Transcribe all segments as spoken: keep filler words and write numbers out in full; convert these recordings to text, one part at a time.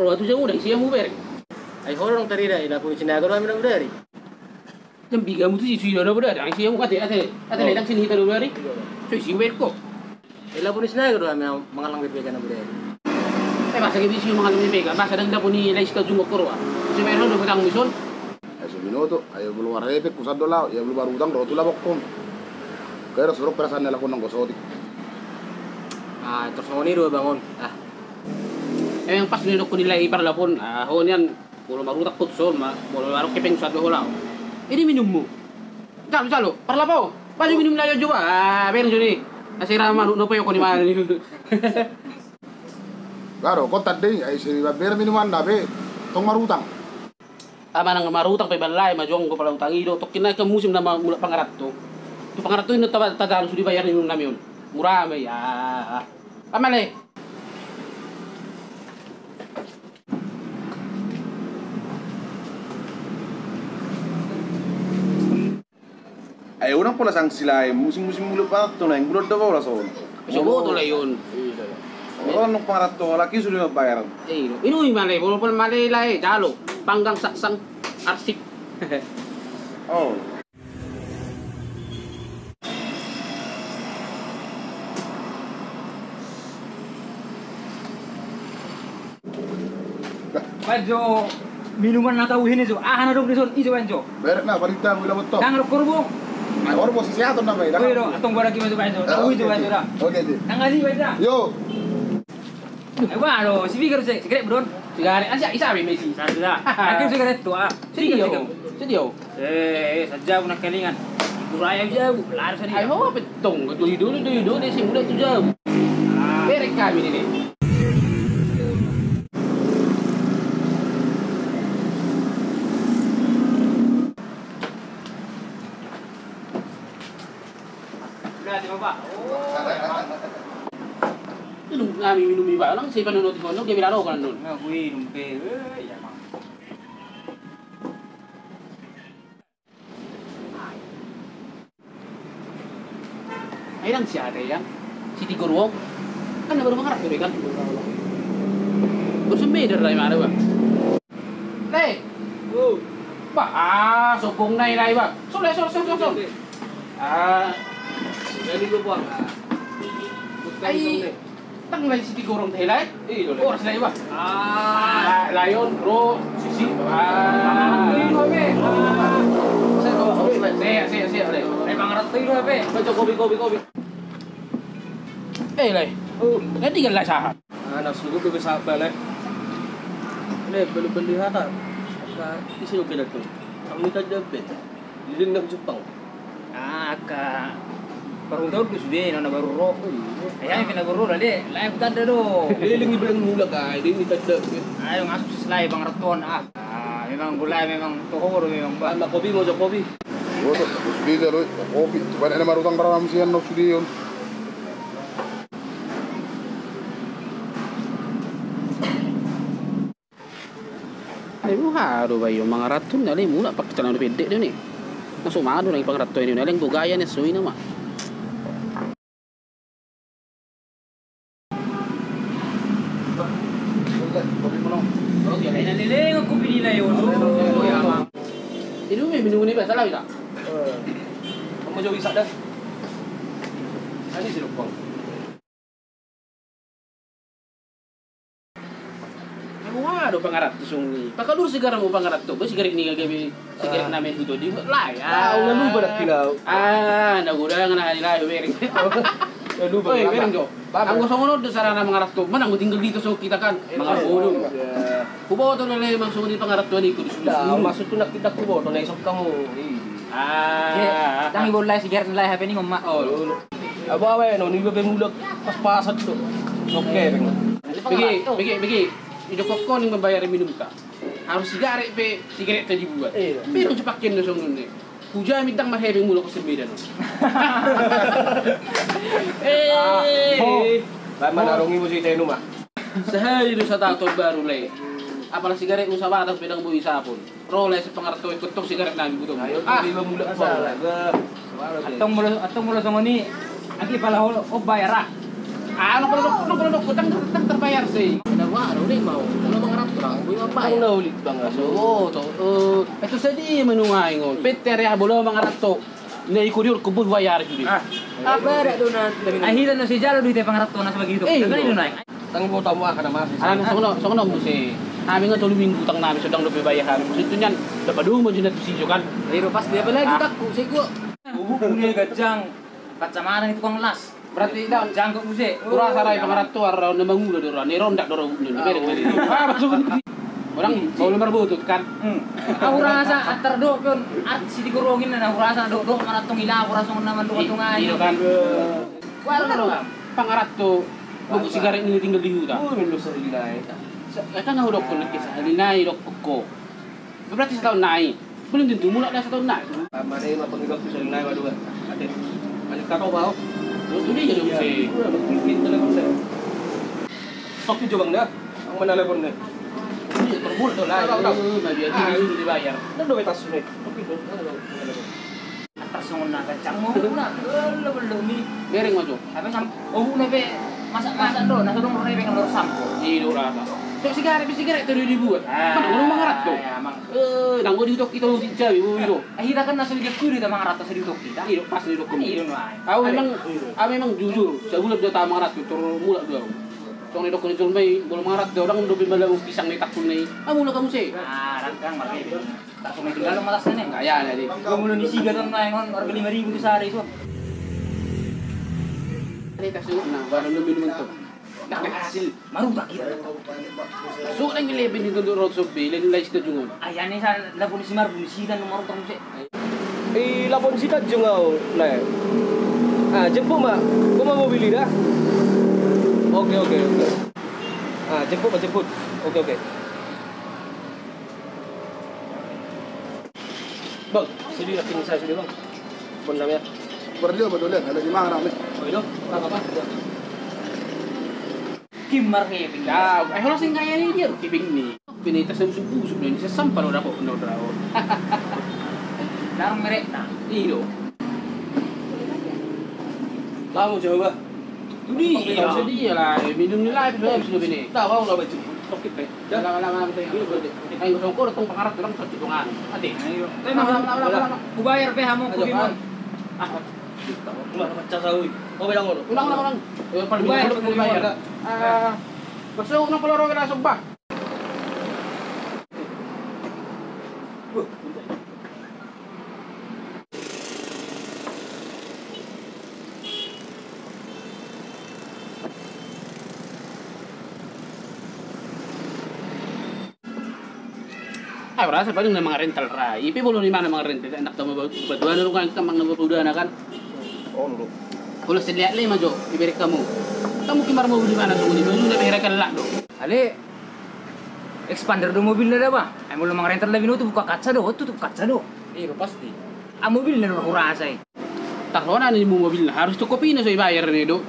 Ro tu jamu dang siamu bereng. Ai ho dang tarida i, lapor ni Sinaga do hami na bodari. Jam piga mu tu si suida na bodari, dang siamu ate, ate, ate ledang sini hita do bodari. So isi bereng ko. Ai lapor ni Sinaga do hami na mangallang B P K na bodari. Eh, masa ke bisi mangallang B P K, masa dang dapot ni lai sita jungok ko roa. Si bereng do petang mison. Ai so binoto, ai molo marhepeng husan do laho, ia molo marutang do tu labokkon. Kaya ro sorok perasaan ni lakon nang gosotik. Ah, terus songon i do bangun. Ah. Emang pas ni dokkon ni lai parlapon, ah, ho nian, molo marutang hot sol ma, molo marhepeng husan do ho laho. Ini minummu. Jalo, jalo, parlapon. Pas minum lai jo ba, ah, bereng jo ni. Asira manuk nopo yo koni mana ni. Garo, kota dei, ai si bereng minuman da be, tong marutang. Ama nang marutang pe ballai ma jonggo pala utang i do, tokkin nai kan musim nama mulak pangaranto. Tu pangaranto i do taba tatalu sude bayar ni nami on. Mura ma i, ah. Ama le. Ai unang pola sangsi lae, musim-musim mulak pangaranto na inggulan do bolas on. Isi boto lae on. Olo nung pangaranto laki sude mambayar. Ino i male, bolo pol male lae, jalo, panggang saksang, arsik. Oh. Baen jo minuman na tau hini jo. Aha na dong dison ijo baen jo. Berek na parinta mula betul. Dang rokor bo. Ai horbo si sehat on na bae. Oi do, antong barang gimana jo baen jo. Tau ijo baen jo da. Oke ji. Dang ali baen da. Yo. Ai ba do, si bigar se, sigaret bro. Sigaret, ah, isa, isa be mesi. Sa sudah. Akhir sigaret tu ah. Sedia. Sedia. Eh, eh, sajabu nangkaningan. Buraya jabu, lari sani. Ai ho, petong, tu ido, tu ido, dia si muda tu jabu. Ah. Berek kami ini. Udah, terima, Pak. Minum, kami minum iba, lang, saya panu noti kono, dia bilang, "Oh, kan, Nun." Nah, gue minum pe, eh, ya, Mang. Ai dang siate ian si Tigor on. Kan na baru mangaranto do i kan. Baru sembeda rai mana ba. Le. Ba, ah, sokong nai rai ba. Sole, sole, sole, sole. Ah. Jadi gue buang. Ai. Tang lai si Tigor on tahe lai. Horas lai ba. Ah, lae on ro sisi. Ah. Sehat, sehat, sehat, lai. Baca kopi, kopi, kopi. Eh, lai. Jadi kan lai sahat. Anak suku tu bisa apa lai? Lai beli beli hata. Ka isi lo beli tu. Kami tak dapat. Lilin nang Jepang. Ah, angka parhunta on do sude na baru ro. Ai pe na baru ro da de, lae hutanda do. Leleng iba mulak ai, de ni tanda. Ayo masuk seselae pangaranto on ah. Ah, memang gulai memang toho do memang ba. Ama kopi mau jo kopi. Sude jalo kopi. Coba nek na marutang raram sian na sude on. Ai boha do ba i on mangaranto na le mulak pake calana pendek do ni. Na so mado na i pangaranto i na le gogaya ni so i nama. Ini me minum ni biasa lah kita. Kamu jauh isak dah. Ani si lupang. Ai boha do pangaranto songon i. Pakadur sigaret mu pangaranto. Ba sigaret ni gabe sigaret na main huto di lai. Ah, na lupa dak kilau. Ah, na godang na hari lai bereng. Na lupa. Oi, bereng jo. Anggo songon on do sara na mangaranto. Mana anggo tinggal di ito songon hita kan. Mangaranto. Huboto na le mang songon i pangaranto ni ku di sulu. Maksud tu nak kita huboto na isok kamu. Ah. Dang ibola sigaret ni lai hape ni ngomma. Oh. Apa, apa, no, ni be mulak pas-pasan tu. Oke, bege, bege, bege. Idok kau ni membayar minum ka. Harus sigaret pe, sigaret tadi buat. Iya. Pe dong cepakin do songon ni. Hujamin dang marhepeng mulak ko sembeda no. Eh. Lah manarungi musik tenu mah. Sahali do sataon baru le. Apala sigaret mu sabatang pe dang boi sapon. Ro lai si pangaranto i, ketok sigaret nami buto. Ah, iba mulak salah. Antong molo, antong molo songon i, agi pala ho, ho bayar ah. Ah, nang pala dok, nang pala dok, dang, dang terbayar sih. Na boha do ni mau. Molo mangaranto Bang, boi mambayar. Bang, na ulik, Bang, aso. Oh, to. Eh, itu sadia ma nunga ingon. Pete ari aha bolo mangaranto. Na iko dior ko boi bayar sude. Ah. Ah, barak do na. Ah, hita na sijalo do hita pangaranto na sabagi itu. Eh, kan itu naik. Tang bota mua kana masi. Ah, songon on, songon on muse. Hami nga tolu minggu utang nami so ndang dope bayar hami. Muse tu nian, dapat dua ma jina tu sijo kan. Iro pas dia apalagi takku sego. Bubu punya gajang kacamata ni tukang las. Berarti dah jangkau muse. Ura sarai pangaranto arau na mangula do ra. Ni rondak do ra. Ah, masuk. Orang mau lemar butut kan. Hmm. Aku rasa atar do pion artis di gorongin na aku rasa do do manatong ila aku rasa ngena mandok tong ai. Iyo kan. Wah, lo pangaranto. Buku sigaret ini tinggal di huta. Oh, minum sehari nai. Sa-, ya kan, udah kau lagi sehari nai, udah kau. Berarti setahun nai. Belum tentu mulak dah setahun nai. Mana yang apa kita bisa nai, waduh, kan. Ada. Ada kata apa? Lu tuh dia jadi mesti. Udah, betul, kita telepon deh. Sok di Jogja dah. Yang mana telepon deh? Iya, perbuat tuh lah. Tahu, tahu. Nah, dia tuh disuruh dibayar. Udah, udah, tas nih. Oke, udah, udah, udah. Antar songon na gancang mo na bello bello mi. Bereng ma jo. Apa sam, oh na pe masak masak do na tolong rebeng lor sampo. Iya do rasa. Tok sigaret pe sigaret tu dibuat. Ah, mana ngomong mangaranto. Ya mang. Eh, nang di utok kita utik jawi boi do. Eh, hita kan na so di kudu hita mangaranto so di utok kita. Iya pas di utok kita. Iya no ai. Au memang, au memang jujur. Sabulan dua taon mangaranto tor mulak do au. Songon na didok ni jolma i, molo mangaranto orang do pe mala pisang ni takul ni. Au mulak hamu se. Ah, rangkang marhebe. Tak kau meeting dalam malas nih. Enggak ya, jadi. Gua mulai di siga tuh, main on, harga lima ribu tuh sehari itu. Ini kasih, nah, baru lu minum itu. Nah, hasil. Maruta kita. Sudah yang lebih itu untuk rot sobi, lain lain situ jungun. Ayah nih, saya lapor si Marbun, si dan maruta muse. Eh, lapor si Tanjung kau, nah. Ah, jemput, Mak. Gua mau mobil dah. Oke, oke, oke. Ah, jemput, Mak, jemput. Oke, oke. Bang, sini lagi saya sudah, Bang. Bang, namanya. Berdua betul ya, ada di mana nih? Oh, itu? Apa, apa? Kim marhebe. Ya, eh, kalau sing kaya ini dia, Kim ini. Ini tas yang subuh, subuh ini, saya sampah lo dapet, lo dapet. Larang merek, nah. Iyo. Lama jauh, Bang. Itu dia. Itu dia lah, minum ni lah, itu sudah ini. Tahu, aku lah baca. Oke, Bang. Lama, lama, lama, thank you. Ayo, songko, datang pengarat, orang satu hitungan. Ate. Ayo. Lama, lama, lama, lama. Kubayar pe hamu, ayo, kubiman. Ah. Ulang, ulang, ulang, ulang. Kubayar, kubayar. Ah, masuk, nang kalau orang kena sumpah. Au rasa paling na mangarental ra. Ipe bolo ni mana mangarental, enak tama batu, batu ada rukan, tama na batu dana kan. On do. Kalau selihat le ma jo, iberek kamu. Kamu kimar mau di mana tuh, di mana udah berekan lak do. Ale, expander do mobilna da ba. Ai molo mangarental da binoto buka kaca do, tutup kaca do. Iyo pasti. Ah, mobilna do hurasa i. Tarhona ni mu mobilna harus tu kopina so ibayar ni do.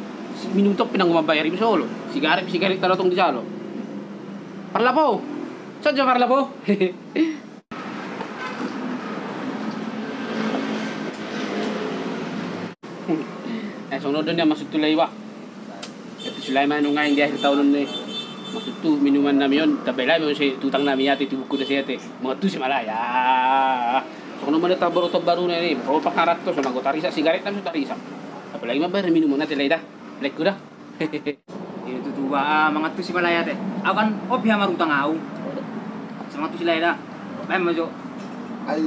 Minum top pinang mambayar ibu solo. Sigaret, sigaret tarotong di jalo. Parlapo. Saja parlapo. Eh, songon on do nian maksud tu lai ba. Itu sulai ma nunga di akhir taon on ni. Maksud tu minuman nami on, tabe lai ma muse tu utang nami ate tu buku da se ate. Mangantusi ma lai. Ah. Songon on ma do tabaru tabaru na ni. Ro pangaranto so nago tarisak sigaret nami so tarisak. Apalagi ma bayar minuman ate lai da. Lekku da. Itu tu ba, ah, mangantusi ma lai ate. Au kan opi ha marutang au. Mangantusi lai da. Baen ma jo. Ai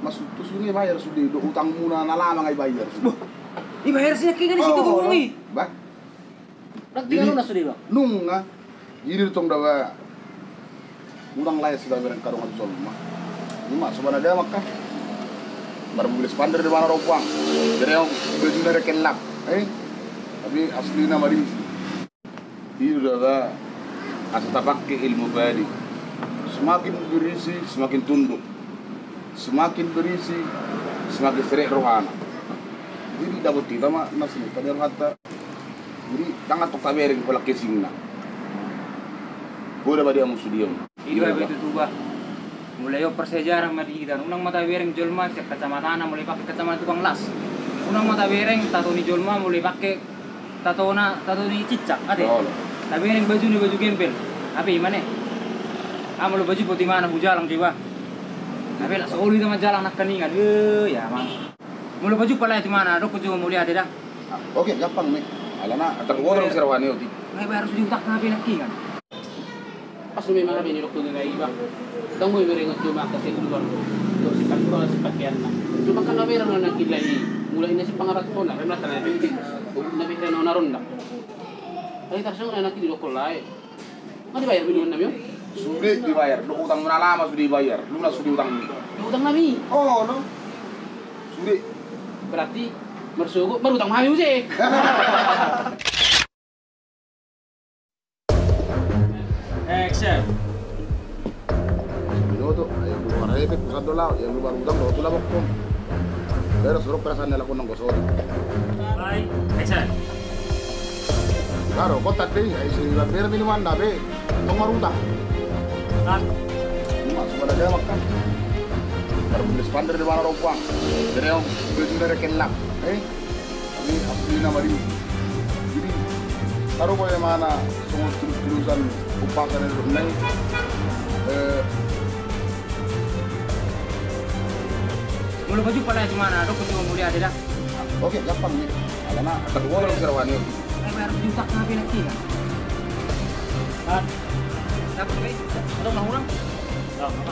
maksud tu suni bayar sude do utangmuna na lama nga ibayar. Boh. Ibayar si nangkin kan di situ. Oh, gurung i. Bah. Berarti anu na sude, Bang? Nunga. Jadi tong da ba. Ulang lai sude bereng kadongan jolma. Ima sobana da maka. Baru mobil expander di mana ropang. Jadi yang baju dari kelak. Eh. Tapi asli nama di. Itu da ba. Asa tapake ilmu badi. Semakin berisi, semakin tunduk. Semakin berisi, semakin serek rohana. Jadi dapot hita ma na sini tadi rohanta. Jadi tangan tok tabereng pola kesingna. Boda ba dia musuh dia. Ido abe tutu ba. Mulai o persejarah ma di hita. Unang ma tabereng jolma sian kacamatana mulai pake kacamata tukang las. Unang ma tabereng tato ni jolma mulai pake tatona, tato ni cicak ate. Tabereng baju ni baju gembel. Abe imane. Molo baju poti mana hujalang jiwa. Tapi lah seoli teman jalang nak keningan. Eh, ya, Mang. Molo baju pala itu mana? Dok jo muli ada dah. Oke, gampang nih. Alana tergolong serawani oti. Ngai harus diutak tapi nak kingan. Pas memang ada ini dokter ngai iba. Tunggu iba ringot cuma kasih keluar. Untuk sipat keluar sipat kian. Cuma kan nabi rano nak kilai. Mulai nasi pangarat kona. Memang tanah bintik. Nabi rano narunda. Tapi tarsung anak di dokter lai. Nga dibayar minuman nami on? Sude dibayar, do utang na lama sude dibayar, lunas sude utang. Do utang nami? Oh, no. Sude. Berarti marsogot marutang hami muse. Action. Binoto, ayo keluar aja pe pusat do lao, yang lu baru utang do tu labok pun. Beres, suruh perasaan dalam kunang gosok. Baik, action. Karo, kota deh, ai si Lambert minuman na be. Tong marutang. Cut. Cuma, cuma ada jawab kan. Baru tulis pander di mana rompang. Jadi yang baju dari kelak. Eh, ini asli nama di. Jadi, taruh boleh mana semua tulis-tulisan kupasan itu, neng. Eh, Molo baju pala itu mana? Dok, baju muli ada dah. Oke, gampang nih. Alana tergolong serawani. Ngai harus diutak tapi nak kingan. Kan? Dapat be? Ada orang-orang? Oh, apa?